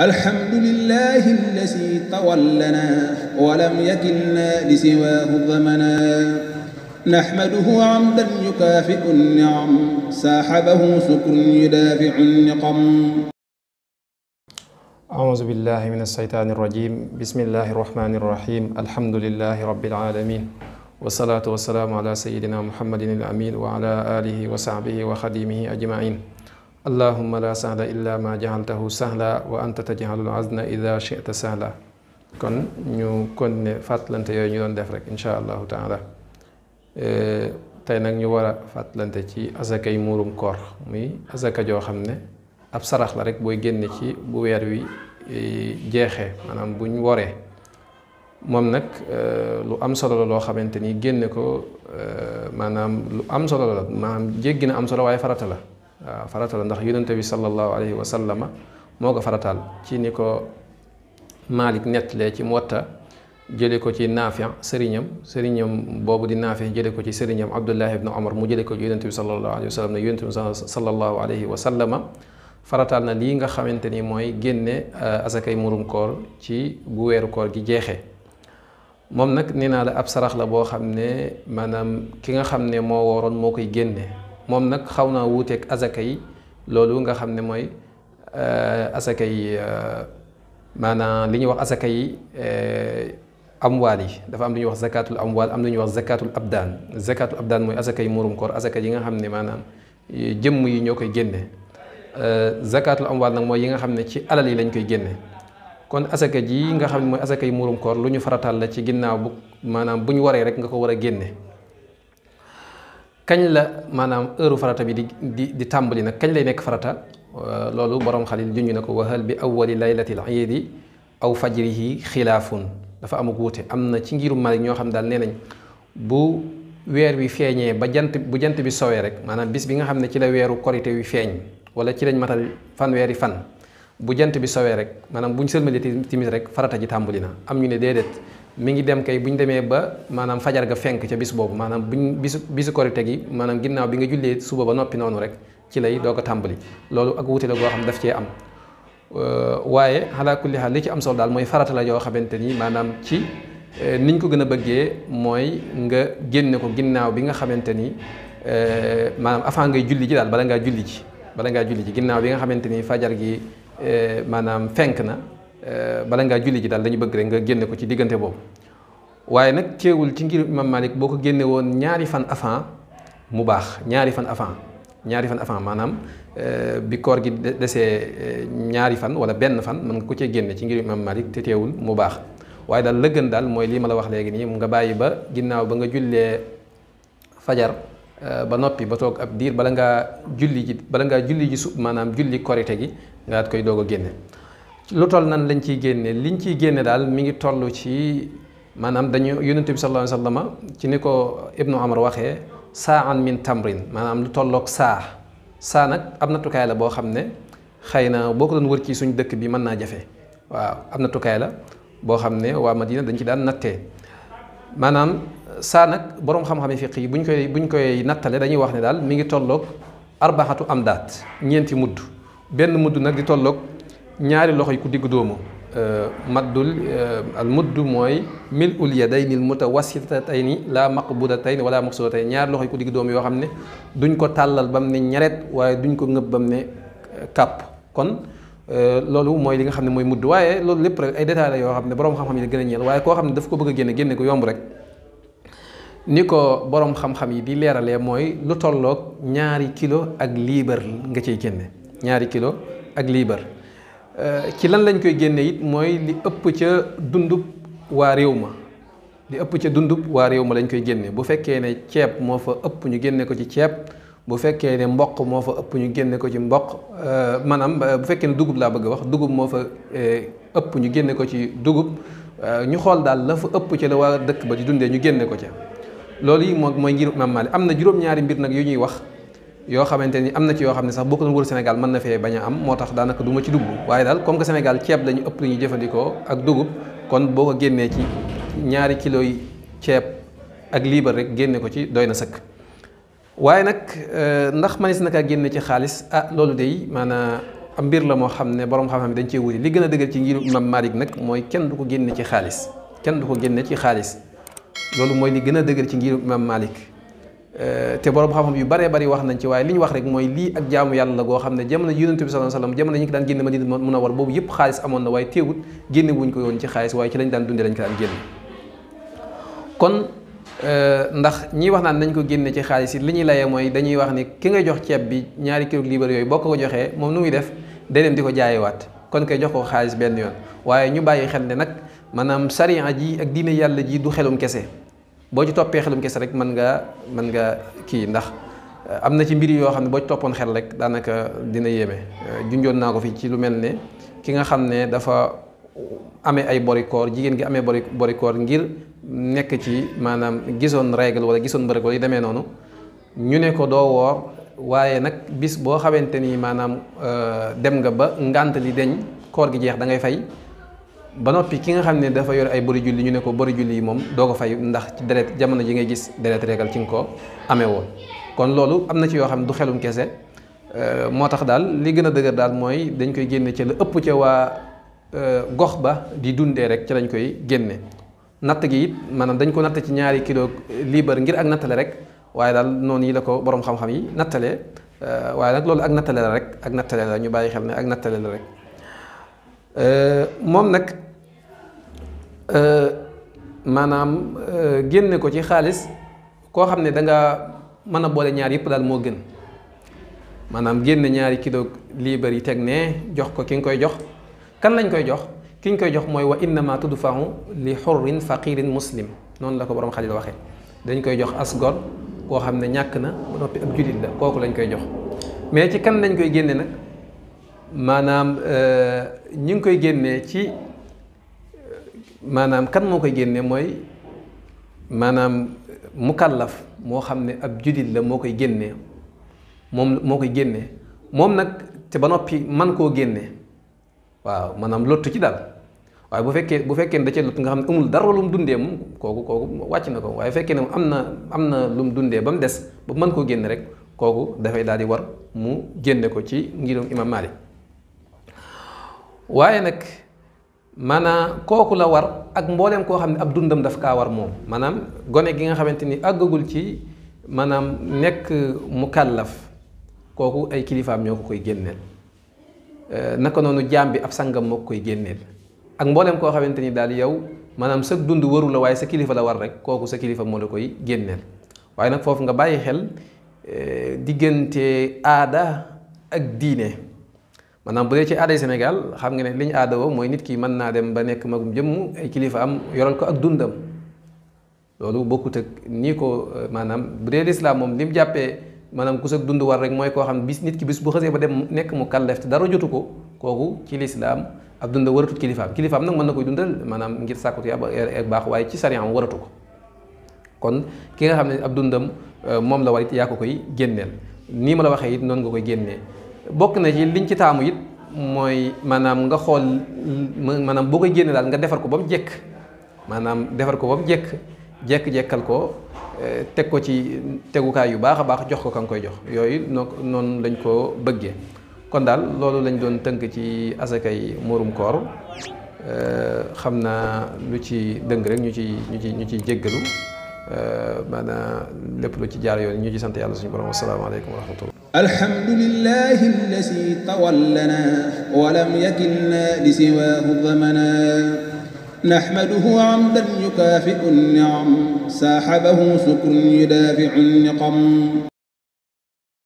الحمد لله الذي تولنا ولم يكلنا لسواه ضمنا نحمده عمدا يكافئ النعم ساحبه سكر يدافع النقم. أعوذ بالله من الشيطان الرجيم. بسم الله الرحمن الرحيم. الحمد لله رب العالمين، والصلاة والسلام على سيدنا محمد الأمين وعلى آله وصحبه وخديمه أجمعين. اللهم لا سهل إلا ما جعلته سهلا وأنت تجعل الحزن إذا شئت سهلا. kon ñu continuer fàttalante yooyu ñu doon def rek insha allahu taala. tey nag ñu war a fàttalante ci asakay muurum koor, muy asaka joo xam ne ab sarax la rek booy génne ci bu weer wi jeexee, maanaam buñ woree. moom nag lu am solo la loo xamante ni génne ko maanaam lu am solo la, maanaam jéggi na am solo waaye farata la. waaw farata la ndax yonente bi sallallahu alayhi wa sallama moo ko farataal ci ni ko Maalik nettalee ci Muwatta, jële ko ci Naafi sëriñam boobu di Naafi jële ko ci sëriñam Abdullah ibn Umar mu jële ko ci yonente bi sallallahu alayhi wa sallam ne yonente bi sallallahu alayhi wa sallama farataal na lii nga xamante ni mooy génne asakay murum koor ci bu weeru koor gi jeexee. moom nag nee naa la ab sarax la boo xam ne maanaam ki nga xam ne moo wooroon moo koy génne. moom nag xaw naa wuuteeg asaka yi, loolu nga xam ne mooy asaka yi maanaam li ñuy wax asaka yi amwaal yi. dafa am lu ñuy wax zakatul amwaal, am lu ñuy wax zakatul abdaan. zakatul abdaan mooy asaka yi muurum koor, asaka yi nga xam ne maanaam jëmm yi ñoo koy génne. zakatul amwaal nag mooy yi nga xam ne ci alal yi lañ koy génne. kon asaka ji nga xam ne mooy asaka yi muurum koor lu ñu faratal la ci ginnaaw bu maanaam bu ñu waree rek nga ko war a génne. kañ la maanaam heure farata bi di tàmbali nag, kañ lay nekk farata? loolu borom xalil junj na ko, wahal bi awwali laylatil iidi aw fajrihi xilaafun. dafa amuk wuute, am na ci ngirum Maalik ñoo xam daal nee nañ bu weer wi feeñee ba bu jant bi sowee rek, maanaam bis bi nga xam ne ci la weeru korite wi feeñ wala ci lañ matal fanweeri fan, bu jant bi sowee rek maanaam bu ñu sëlmalee timis rek farata ji tàmbali na. am ñu ne déedéet, mi ngi dem kay bu ñu demee ba maanaam fajar ga fenk ca bis boobu, maanaam bisu korite gi maanaam ginnaaw bi nga jullee suba ba noppi noonu rek ci lay doog a tàmbali. loolu ak wuute la goo xam daf cee am, waaye ala kulli haal li ci am solo daal mooy farata la yoo xamante ni maanaam ci niñ ko gën a bëggee mooy nga génne ko ginnaaw bi nga xamante ni maanaam avant ngay julli ji daal, bala ngaa julli ji ginnaaw bi nga xamante ni fajar gi maanaam fenk na. bala ngaa julli ji daal dañu bëgg rek nga génne ko ci diggante boobu. waaye nag teewul ci ngir Imam Malik boo ko génne woon ñaari fan avant mu baax. ñaari fan avant maanaam bi koor gi desee ñaari fan wala benn fan mën nga ko cee génne ci ngir Imam Malik te teewul mu baax. waaye daal la gën daal mooy lii ma la wax léegi nii nga bàyyi ba ginnaaw ba nga jullee fajar ba noppi ba toog ab diir bala ngaa julli ji maanaam julli korite gi nga koy doog a génne. lu toll nan lañ ciy génne, liñ ciy génne daal mi ngi toll ci maanaam dañu yonent bi sallallahu alayhi wa sallam ci ni ko Ibnu Umar waxee saa'an min tamrin, maanaam lu tolloog saa nag ab nattukaay la boo xam ne xëy na boo ko doon wër ci suñ dëkk bi mën naa jafe. waaw ab nattukaay la boo xam ne waa Madina dañ ci daan nattee. maanaam saa nag boroom xam-xam yi fiq yi buñ koy nattale dañuy wax ne daal mi ngi tolloog arbaxatu amdaat, ñeenti mudd. benn mudd nag di tolloog ñaari loxo yi ku diggu doomu. al mudd mooy mil ul yadayni al mutawassitatayni la maqbudatayni wala maqsudatayni, ñaari loxo yi ku diggu doomu yoo xam ne duñ ko tàllal ba mu ne ñaret waaye duñ ko ngëb ba mu ne kàpp. kon loolu mooy li nga xam ne mooy mudd. waaye loolu lépp rek ay détails la yoo xam ne boroom xam-xam yi di gën a ñeel, waaye koo xam ne daf ko bëgg a génne ko yomb rek ni ko boroom xam-xam yi di leeralee mooy lu tolloog 2 kilo ak liibar nga ciy génne. 2 kilo ak liibar. ci lan lañ koy génne it mooy li ëpp ca dundub waa réew ma lañ koy génne. bu fekkee ne ceeb moo fa ëpp ñu génne ko ci ceeb, bu fekkee ne mboq moo fa ëpp ñu génne ko ci mboq, maanaam bu fekkee ne dugub laa bëgg a wax, dugub moo fa ëpp ñu génne ko ci dugub. ñu xool daal la fa ëpp ca la waa dëkk ba di dundee ñu génne ko ca. loolu yi mooy ngir Imam Malik. am na juróom-ñaari mbir nag yu ñuy wax yoo xamante ni am na ci yoo xam ne sax boo ko doon wër Sénégal mën na fee bañ a am, moo tax daanaka du ma ci dugg. waaye daal comme que Sénégal ceeb lañu ëpp lu ñuy jëfandikoo ak dugub, kon boo ko génnee ci 2 kilo yi ceeb ak liibar rek génne ko ci doy na sëkk. waaye nag ndax manis na kaa génne ci xaalis, loolu de maanaam am mbir la moo xam ne borom xam-xam dañ cee wuti li gën a dëgër ci ngiru imam Malik nag mooy kenn du ko génne ci xaalis kenn du ko génne ci xaalis loolu mooy li gën a dëgër ci ngiru imam Malik te borom xam-xam yu baree bari wax nañ ci waaye li ñu wax rek mooy lii ak jaamu yàlla la goo xam ne jamono Yonent bi sallallahu alayhi wasallam jamono ñi ko daan génne Madina Munawwara boobu yëpp xaalis amoon na waaye teewut génne wuñ ko woon ci xaalis waaye ci lañ daan dundee lañ ko daan génne kon ndax ñi wax naan nañ ko génne ci xaalis yi li ñuy layee mooy dañuy wax ni ki ngay jox ceeb bi ñaari kilo liibar yooyu boo ko joxee moom nu muy def day dem di ko jaayewaat kon koy jox ko xaalis benn yoon waaye ñu bàyyi xel ne nag maanaam sariya ji ak diine yàlla ji du xelum kese boo ci toppee xelum kese rek mën nga kii ndax am na ci mbir yoo xam ne boo ci toppoon xel rek daanaka dina yéeme junjoon naa ko fi ci lu mel ne ki nga xam ne dafa amee ay bori koor jigéen gi amee bori koor ngir nekk ci maanaam gisoon règle wala gisoon mbërëg wala yu demee noonu ñu ne ko doo woor waaye nag bis boo xamante ni maanaam dem nga ba ngànt li deñ koor gi jeex da ngay fay ba noppi ki nga xam ne dafa yor ay bori julli ñu ne ko bori julli yi moom doo ko fay ndax ci deret jamono ji ngay gis deret régal ci nga ko amee woon kon loolu am na ci yoo xam ne du xelum kese moo tax daal li gën a dëgër daal mooy dañ koy génne ci la ëpp ca waa gox ba di dundee rek ci lañ koy génne natt gi it maanaam dañ ko natt ci ñaari kilo liibar ngir ak nattale rek waaye daal noonu yi la ko boroom xam-xam yi nattalee waaye nag loolu ak nattale la rek ak nattale la ñu bàyyi xel ne ak nattale la rek moom nag maanaam génne ko ci xaalis koo xam ne da nga mën a boole ñaar yëpp daal moo gën maanaam génne ñaari kilo liibar yi teg ne jox ko ki nga koy jox kan lañ koy jox ki ñu koy jox mooy wa innama tudfa'u li xurrin faqirin muslim noonu la ko borom Xalil waxee dañ koy jox as gor koo xam ne ñàkk na ba noppi ab julit la kooku lañ koy jox mais ci kan lañ koy génne nag maanaam ñi ngi koy génnee ci maanaam kan moo koy génne mooy maanaam mukallaf moo xam ne ab julit la moo koy génnee moom moo koy génnee moom nag te ba noppi man koo génnee waaw maanaam lottu ci daal waaye bu fekkee da cee lott nga xam ne amul dara lu mu dundee moom kooku wàcc na ko waaye fekkee ne am na lu mu dundee ba mu des ba mën koo génne rek kooku dafay daal di war mu génne ko ci ngirum imam Malik waaye nag maanaam kooku la war ak mbooleem koo xam ne ab dundam daf kaa war moom maanaam gone gi nga xamante ni àggagul ci maanaam nekk mukallaf kooku ay kilifaam ñoo ko koy génneel naka noonu jaam bi ab sangam moo koy génneel ak mboolem koo xamante ni daal yow maanaam sa dund waru la waaye sa kilifa la war rek kooku sa kilifa moo la koy génneel waaye nag foofu nga bàyyi xel diggante aada ak diine maanaam bu dee ci aaday Sénégal xam nga ne li ñu aada woo mooy nit ki mën naa dem ba nekk magum jëmm ay kilifa am yoral ko ak dundam loolu bokkut ak nii ko maanaam bu dee lislaam moom li mu jàppee maanaam ku sa dund war rek mooy koo xam ne bis nit ki bis bu xësee ba dem nekk mu kallef te dara jotu ko kooku ci lislaam ab dund waratut kilifaam nag mën na koy dundal maanaam ngir sàkkut ya ak baax waaye ci sariya am waratu ko kon ki nga xam ne ab dundam moom la war it yaa ko koy génneel nii ma la waxee it noonu nga koy génnee bokk na ci liñ ci taamu it mooy maanaam nga xool maanaam boo koy génne daal nga defar ko ba mu jekk maanaam defar ko ba mu jekk-jekkal ko teg ko ci tegukaay yu baax a baax jox ko ka nga koy jox yooyu noonu lañ ko bëggee kon daal loolu lañ doon tënk ci asakay muurum koor xam naa lu ci dëng rek ñu ci jéggalu maanaam lépp lu ci jaar yoon ñu ci sant yàlla suñu borom wasalaamaaleykum wa rahmatullah alhamdulillahi alladi tawallana wa lam yakilna li siwaahu zamana nahmaduhu hamdan yukaafi'u an-ni'am saahabahu shukrun yudaafi'u an-niqam